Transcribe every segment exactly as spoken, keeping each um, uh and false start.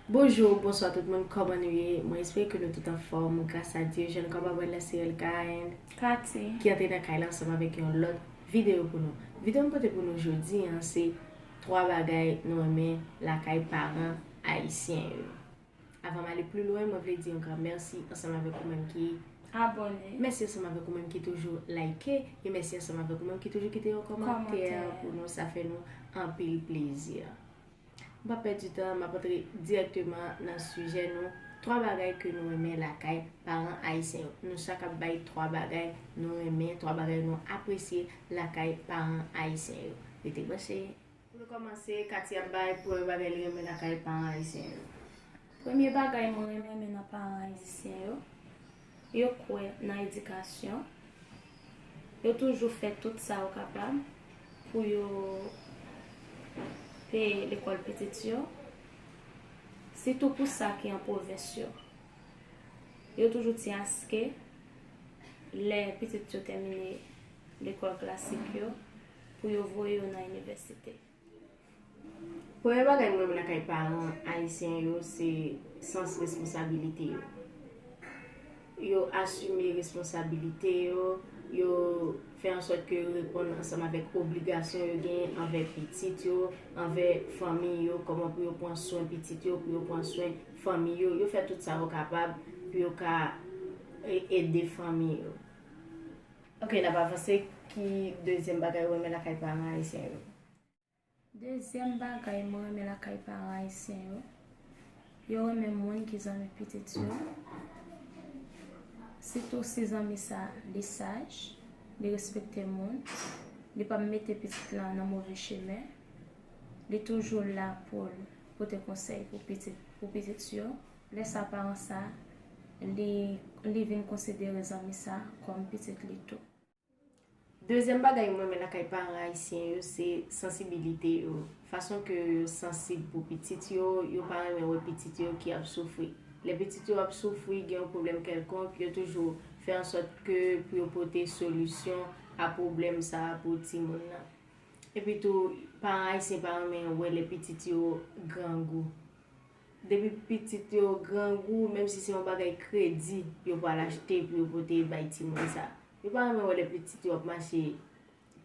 Bonjou, bonswa tout moun, kòman nou ye? Mwen espere ke nou tout anfòm, gras a Dye. Jan nou kapab wè la, se Elka and Kati. Ki antre nan kay la ansanm avèk yon lòt videyo pou nou. Videyo m pote pou nou jodi an, se twa bagay nou renmen lakay paran ayisyen yo. Avan m ale pli lwen, mwen vle di yon gran mèsi ansanm avèk ou menm ki Abòne. Mèsi ansanm avèk ou menm ki toujou like, e mèsi ansanm avèk ou menm ki toujou kite yon kòmantè Kòmantè. Pou nou, sa fè nou anpil plezi. M pa pèdi tan, m ap antre dirèkteman nan sijè nou, twa bagay ke nou renmen lakay paran ayisyen yo. Nou chak ap bay twa bagay nou renmen, twa bagay nou apresye lakay paran ayisyen yo. Rete branche. Pou nou kòmanse, Kati ap bay premye bagay li renmen lakay paran ayisyen yo. Premye bagay mwen renmen nan paran ayisyen yo, yo kwè nan edikasyon. Yo toujou fè tout sa yo kapab pou yo peye lekòl pitit yo, sitou pou sa ki an pwovens yo. Yo toujou tyen aske lè pitit yo tèmine lekòl klasik yo, pou yo voye yo nan inivèsite. Premye bagay mwen renmen lakay paran ayisyen yo, se sans responsabilite yo. Yo asime responsabilite yo, yo fè an sòt ke yo reponn ansanm avèk obligasyon yo gen anvè pitit yo, anvè fanmi yo, kòman pou yo pran swen pitit yo, pou yo pran swen fanmi yo. Yo fè tout sa yo kapab pou yo ka e- ede fanmi yo. Ok, n ap avanse. Ki dezyèm bagay ou renmen lakay paran ayisyen yo? Dezyèm bagay mwen renmen lakay paran ayisyen yo, yo renmen moun ki zanmi pitit yo. Sitou si zanmi sa li saj, li respekte moun, li p ap mete pitit lan nan move chemen, li toujou la pou l pote konsèy pou pitit pou pitit yo. Lè sa paran sa li li vin konsidere zanmi sa kòm pitit li tou. Dezyèm bagay mwen renmen lakay paran ayisyen yo se sansibilite yo. Fason ke yo sansib pou pitit yo, yo pa renmen wè pitit yo ki ap soufri. Lè pitit yo ap soufri, gen yon pwoblèm kèlkonk, yo toujou fè an sòt ke pou yo pote solisyon a pwoblèm sa a pou timoun nan. Epi tou, paran ayisyen pa renmen wè lè pitit yo grangou. Depi pitit yo grangou, menm si se yon bagay kredi yo pral achte pou yo pote bay timoun sa, yo pa renmen wè lè pitit yo ap mache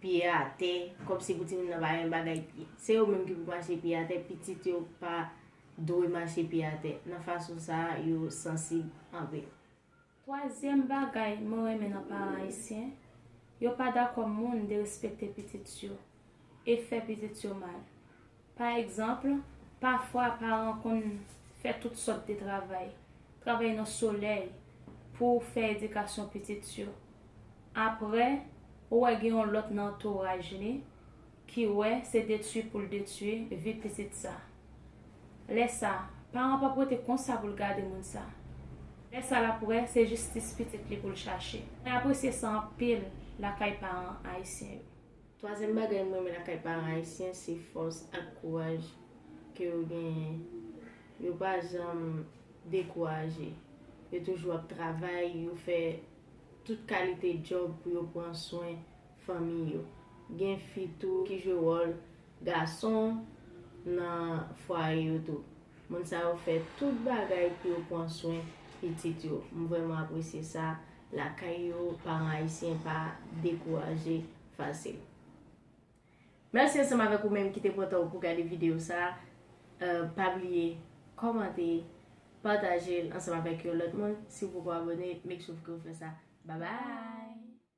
pye atè, kòmsi pou timoun nan pa gen bagay pye. Se yo menm ki pou mache pye atè, pitit yo pa dwe mache pye atè. Nan fason sa a, yo sansib anpil. Twazyèm bagay mwen renmen nan paran ayisyen, yo pa dakò moun derespekte pitit yo e fè pitit yo mal. Pa egzanp, pafwa paran konn fè tout sòt de travay, travay nan solèy pou fè edikasyon pitit yo. Apre, ou wè gen yon lòt nan antouraj li ki wè se detwi pou l detwi vi pitit sa. Lè sa, paran p ap rete konsa pou l gade moun sa. Lè sa l ap wè se jistis pitit li pou l chache. Mwen apresye sa anpil lakay paran ayisyen yo. Twazyèm bagay mwen renmen lakay paran ayisyen se fòs ak kouraj ke yo genyen. Yo pa janm dekouraje. Yo toujou ap travay, yo fè tout kalite djòb pou yo pran swen fanmi yo. Gen fi tou ki jwe wòl gason nan fwaye yo tou. Moun sa yo fè tout bagay pou yo pran swen pitit yo. M vrèman apresye sa lakay yo, paran ayisyen pa dekouraje fasil. Mèsi ansanm avèk ou menm ki te pran tan ou pou gade videyo sa. Euh, pa bliye kòmante, pataje l ansanm avèk yon lòt moun. Si w poko abòne, make sure ke w fè sa. Bye bye!